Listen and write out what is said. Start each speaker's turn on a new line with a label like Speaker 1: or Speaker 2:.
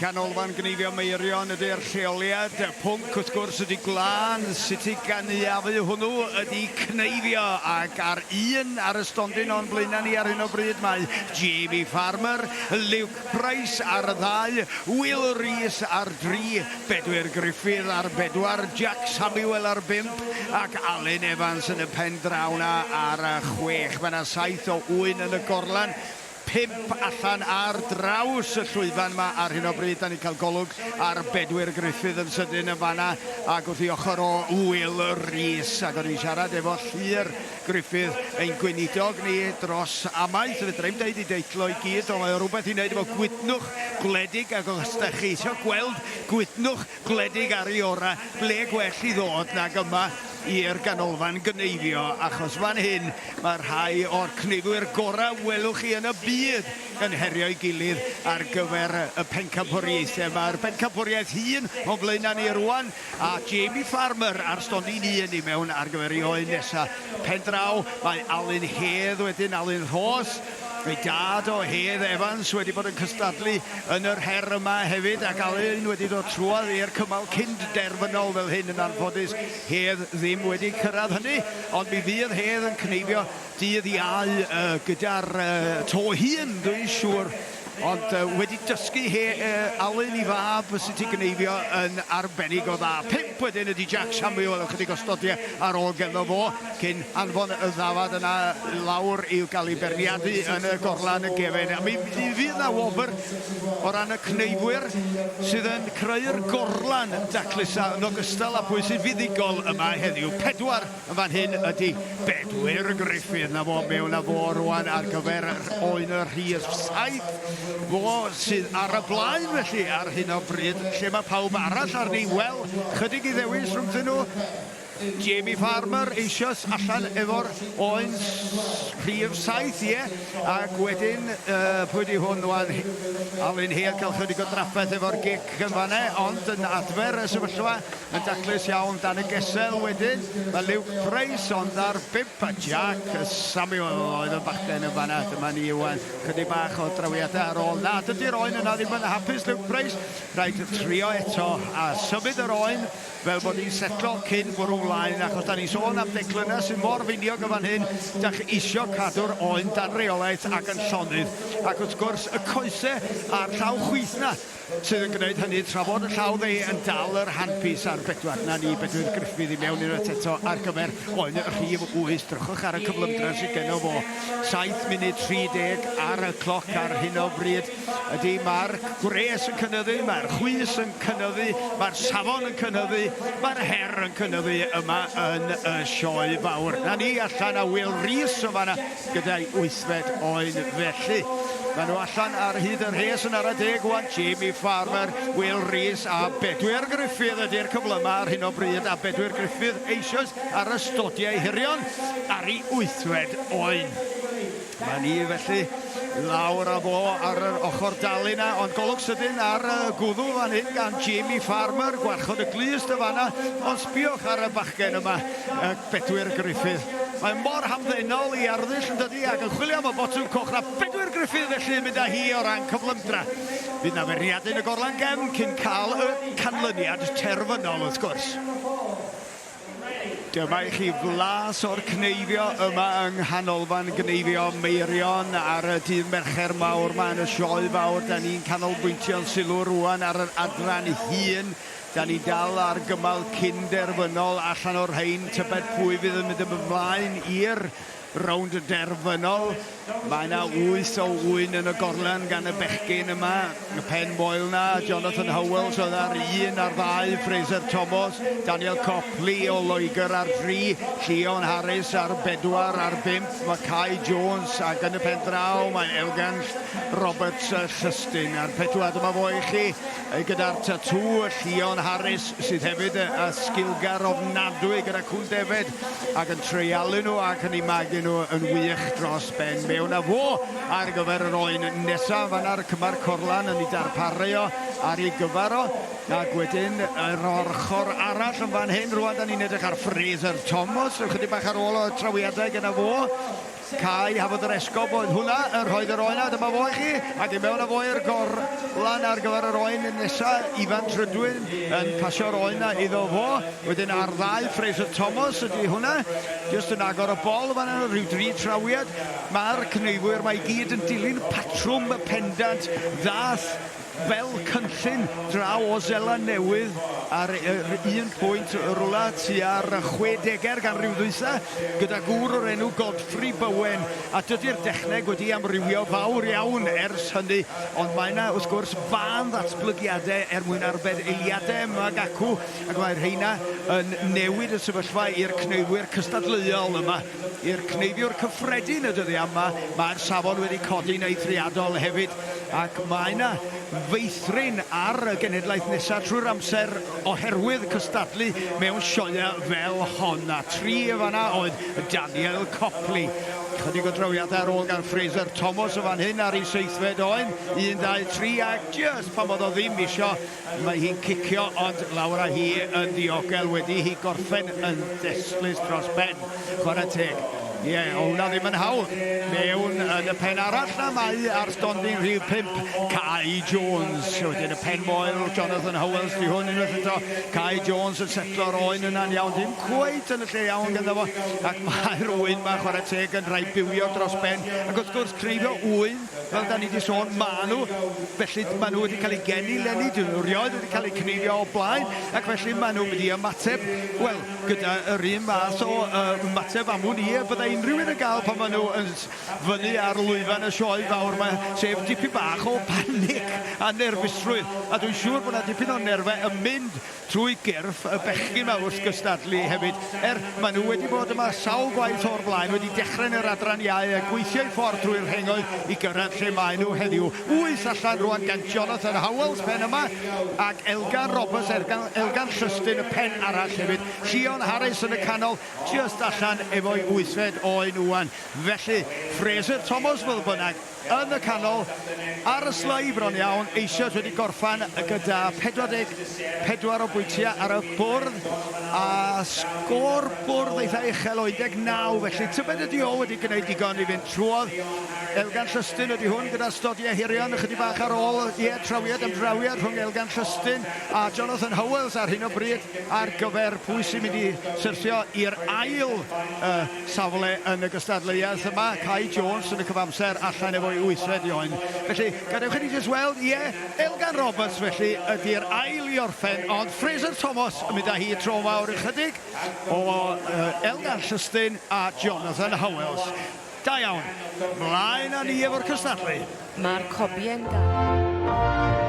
Speaker 1: Canolfan Gneifio Meirion ydy'r lleoliad. Pwnc, wrth gwrs, ydy gwlân. Sut i gynaeafu hwnnw ydy cneifio. Ac ar un ar y stondin o'n blaenau ni ar hyn o bryd mae Jamie Farmer, Luke Price ar y ddau, Will Rees ar dri, Bedwyr Gruffydd ar bedwar, Jack Samuel ar bump ac Alun Evans yn y pen draw 'na ar chwech. Mae 'na saith o ŵyn yn y gorlan. 5 allan ar draws y llwyfan 'ma ar hyn o bryd. Da ni'n cael golwg ar Bedwyr Gruffydd yn sydyn yn fanna ac wrth ei ochr o Wil Rees. Ac o'n i'n siarad efo Llyr Gruffydd, ein gweinidog ni dros amaeth. Fedra i'm deud ei deitl o i gyd, ond mae o rhywbeth i wneud efo gwydnwch gwledig ac os da chi eisiau gweld gwydnwch gwledig ar ei orau, ble gwell i ddod nag yma i'r ganolfan gneifio, achos fan hyn mae rhai o'r cneifwyr gorau welwch chi yn y byd yn herio'i gilydd ar gyfer y pencampwriaethau. Mae'r bencampwriaeth hŷn o'n blaenau ni rwan, a Jamie Farmer ar stondin un i mewn ar gyfer ei oen nesaf. Pen draw mae Alun Hedd wedyn, Alun Rhos, Ei dad o, Hedd Evans, wedi bod yn cystadlu yn yr her yma hefyd, ac Alun wedi dod trwodd i'r cymal cyn-derfynol fel hyn yn anffodus. Hedd ddim wedi cyrraedd hynny, ond mi fydd Hedd yn cneifio dydd Iau gyda'r to hŷn, dwi'n siŵr. Ond wedi dysgu he Alun i fab sut i gneifio yn arbennig o dda. 5 wedyn ydy Jack Samuel, ychydig o stodiau ar ôl ganddo fo cyn anfon y ddafad yna lawr i'w gael ei beirniadu yn y gorlan y gefen. A mi fydd 'na wobr o ran y cneifwyr sydd yn creu'r gorlan daclusa yn ogystal â pwy sy'n fuddugol yma heddiw. 4 yn fan hyn ydy Bedwyr Gruffydd. 'Na fo, mewn â fo rwan ar gyfer oen y rhif 7. Fo sydd ar y blaen felly ar hyn o bryd. Lle mae pawb arall arni? Wel, chydig i ddewis rhwngthyn nhw. Jamie Farmer eisoes allan efo'r oen rhif 7, ie. Ac wedyn, uh, pwy di hwn wan? Alun Hale cael chydig o drafferth efo'r gic yn fanne, ond yn adfer y sefyllfa yn daclus iawn dan y gesel wedyn. Mae Luke Price ond ar bump a Jack Samuel oedd yn bachgen yn fanna. Dyma ni wan, chydig bach o drawiadau ar ôl. Na, dydy'r oen yna ddim yn hapus, Luke Price. Rhaid trio eto a symud yr oen fel bod ni'n setlo cyn bwrw mlaen, achos da ni'n sôn am declynnau sydd mor finiog yn fan hyn, da chi isio cadw'r oen dan reolaeth ac yn llonydd. Ac wrth gwrs, y coesau a'r llaw chwith 'na sydd yn gwneud hynny, tra bod y llaw dde yn dal yr handpiece ar bedwar. 'Na ni, Bedwyr Gruffydd i mewn unwaith eto ar gyfer oen rhif 8. Drychwch ar y cyflymdra sydd genno fo. 7 munud 30 ar y cloc ar hyn o bryd. Ydy, mae'r gwres yn cynyddu, mae'r chwys yn cynyddu, mae'r safon yn cynyddu, mae'r her yn cynyddu yma yn y sioe fawr. Na ni allan a Will Rees o fanna gyda'i wythfed oen felly. Maen nhw allan ar hyd y rhes yn ara deg wan, Jamie Farmer, Will Rees a Bedwyr Gruffydd ydy'r cyflyma ar hyn o bryd, a Bedwyr Gruffydd eisoes ar y stodiau hirion ar ei wythfed oen. Dyma ni felly, lawr â fo ar yr ochr dalu 'na, ond golwg sydyn ar y gwddw fan hyn gan Jamie Farmer, gwarchod y glust y fanna, ond sbiwch ar y bachgen yma, y Bedwyr Gruffydd. Mae mor hamddenol i arddull yn dydi, ac yn chwilio am y botwm coch 'na. Bedwyr Gruffydd felly yn mynd â hi o ran cyflymdra. Fydd 'na feirniadu yn y gorlan gefn cyn cael y canlyniad terfynol wrth gwrs. Dyma i chi flas o'r cneifio yma yng Nghanolfan Gneifio Meirion ar y dydd Mercher mawr 'ma yn y sioe fawr. Da ni'n canolbwyntio'n sylw rwan ar yr adran hŷn. Da ni'n dal ar gymal cyn-derfynol allan o'r rhain. Tybed pwy fydd yn mynd ymlaen i'r rownd derfynol. Mae yna wyth o ŵyn yn y gorlan gan y bechgyn yma. Y pen moel na, Jonathan Howells oedd ar un ar ddau, Fraser Thomas, Daniel Copley o Loegr ar dri, Llion Harris ar bedwar, ar bump, mae Kai Jones ac yn y pen draw mae Elgan Roberts Llystyn ar pedwar. Dyma fo i chi gyda'r tatŵ, Llion Harris sydd hefyd y sgilgar ofnadwy gyda cŵn defed. ac yn treialu nhw ac yn eu magu nhw yn wych dros ben. Mewn â fo ar gyfer yr oen nesaf, fanna'r cymar Corlan yn ei darparu o ar ei gyfer o. Ac wedyn yr ochr arall yn fan hyn, rwan da ni'n edrych ar Fraser Thomas, ychydig bach ar ôl o trawiadau gyda fo. Cai Hafod yr Esgob oedd hwnna yn rhoid yr oen 'na. Dyma fo i chi, ac i mewn â fo i'r gorlan ar gyfer yr oen nesa. Ifan Drydwyn yn pasio'r oen 'na iddo fo. Wedyn ar ddau, Fraser Thomas ydy hwnna. Jyst yn agor y bol fan yna, rhyw dri trawiad. Mae'r cneifwyr 'ma i gyd yn dilyn patrwm pendant ddath fel cynllun draw o Seland Newydd ar yr un pwynt rwla tua'r chwedegau'r ganrif ddwytha gyda gŵr o'r enw Godfrey Bowen, a dydy'r dechneg wedi amrywio fawr iawn ers hynny, ond mae yna wrth gwrs fân ddatblygiadau er mwyn arbed eiliadau yma ac acw, ac mae'r rheina yn newid y sefyllfa i'r cneifwyr cystadleuol yma. I'r cneifiwr cyffredin y dyddiau yma, mae'r safon wedi codi'n eithriadol hefyd, ac mae yna feithrin ar y genhedlaeth nesaf trwy'r amser oherwydd cystadlu mewn sioeau fel hon. A tri yn fan'na oedd Daniel Copley. Chydig o drawiadau ar ôl gan Fraser Thomas yn fan hyn ar ei seithfed oen. Un, dau, tri, ac jyst pan oedd o ddim isio, Mae hi'n cicio ond lawr â hi yn ddiogel wedi hi gorffen yn destlus dros ben. Chwarae teg. Ie, yeah, o hwnna ddim yn hawdd. Mewn yn y pen arall na mae ar stondin rhif 5, Kai Jones. Wedyn y pen moel, Jonathan Howells di hwn unwaith eto. Kai Jones yn setlo'r oen yna'n iawn, ddim cweit yn y lle iawn gyda fo. Ac mae'r ŵyn ma, chwarae teg, yn rhai bywiog dros ben. Ac wrth gwrs, cneifio ŵyn Fel da ni 'di sôn, maen nhw, felly maen nhw wedi cael eu geni 'leni, dyn nhw rioed wedi cael eu cneifio o blaen, ac felly maen nhw'n mynd i ymateb, wel, gyda yr un math o uh, ymateb am wn i y byddai unrhyw un yn gael pan maen nhw yn fyny ar lwyfan y sioe fawr yma, sef dipyn bach o panig a nerfusrwydd. A dwi'n siŵr bod yna dipyn o nerfau yn mynd trwy gyrff y bechgyn 'ma wrth gystadlu hefyd. Er, maen nhw wedi bod yma sawl gwaith o'r blaen, wedi dechrau yn yr adran iau a gweithio eu ffordd drwy'r rhengoedd i gyrraedd lle maen nhw heddiw. Wyth allan rwan gan Jonathan Howells, pen yma, ac Elgan Roberts, Elgan, Elgan Llystyn y pen arall hefyd. Llion Harris yn y canol, jyst allan efo'i wythfed oen ŵan. Felly, Fraser Thomas, fodd bynnag, Yn y canol, ar y slei bron iawn, eisoes wedi gorffen gyda 44 o bwyntiau ar y bwrdd a sgôr bwrdd eitha uchel o 19, felly tybed ydy o wedi gwneud digon i fynd trwodd. Elgan Llystyn ydy hwn gyda stodiau hirion ychydig bach ar ôl, ie, trawiad am drawiad rhwng Elgan Llystyn a Jonathan Howells ar hyn o bryd ar gyfer pwy sy'n mynd i syrthio i'r ail uh, safle yn y gystadleuaeth yma, Kai Jones yn y cyfamser allan efo'i wythfed ioen. Felly, gadewch i ni jyst weld, ie, Elgan Roberts felly ydy'r ail i orffen, ond Fraser Thomas yn mynd â hi tro mawr ychydig o Elgan Llystyn a Jonathan Howells. Da iawn. Mlaen â ni efo'r cystadlu.
Speaker 2: Mae'r cobie'n gael.